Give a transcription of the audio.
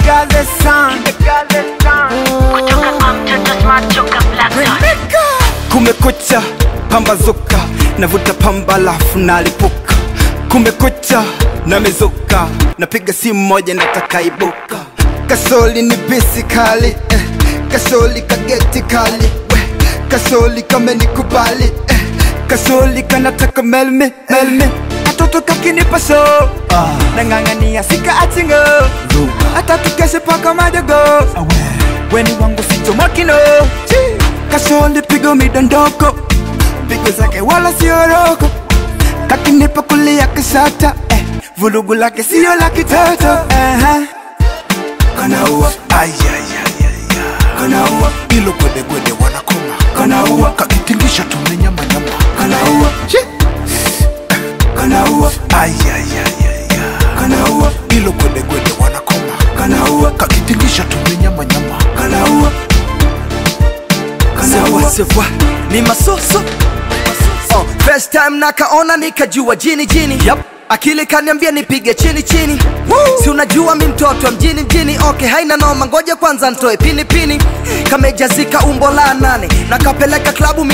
Kidagaze sana. Kutoka kwa mtoto smart choka black dot. Kumekucha, pambazuka, navuta pamba lafu nalipuka. Kumekucha, namezuka, napiga simu moja nataka ibuka. Kasoli ni bisi kali, kasoli kageti kali, we, kasoli kamenikubali, kasoli kanataka melme melme. Katoto kakinipa so, nang'ang'ania sika achingo, hata tukeshe paka madogo, weni wangu sichomokino. Kasoli pigo midondoko, pigo zake wala sio roko, kakinipa kulia kishata, vulugu lake sio la kitoto. Kanaua, kanaua, ilo gwedegwede wanakoma, kanaua, kakitingisha tumenyamanyama, kanaua, kanaua, kanaua, ilo gwedegwede wanakoma, kanaua, kakitingisha tumenyamanyama, kanaua, kanaua. Sewa, ni masoso. First time nakaona nikajua jini jini. Yep. Akili kaniambia nipige chini chini. Si unajua mi mtoto mjini mjini. Okay, haina noma, ngoja kwanza ntoe pini pini. Kamejazika umbo la 8 nakapeleka klabu mi.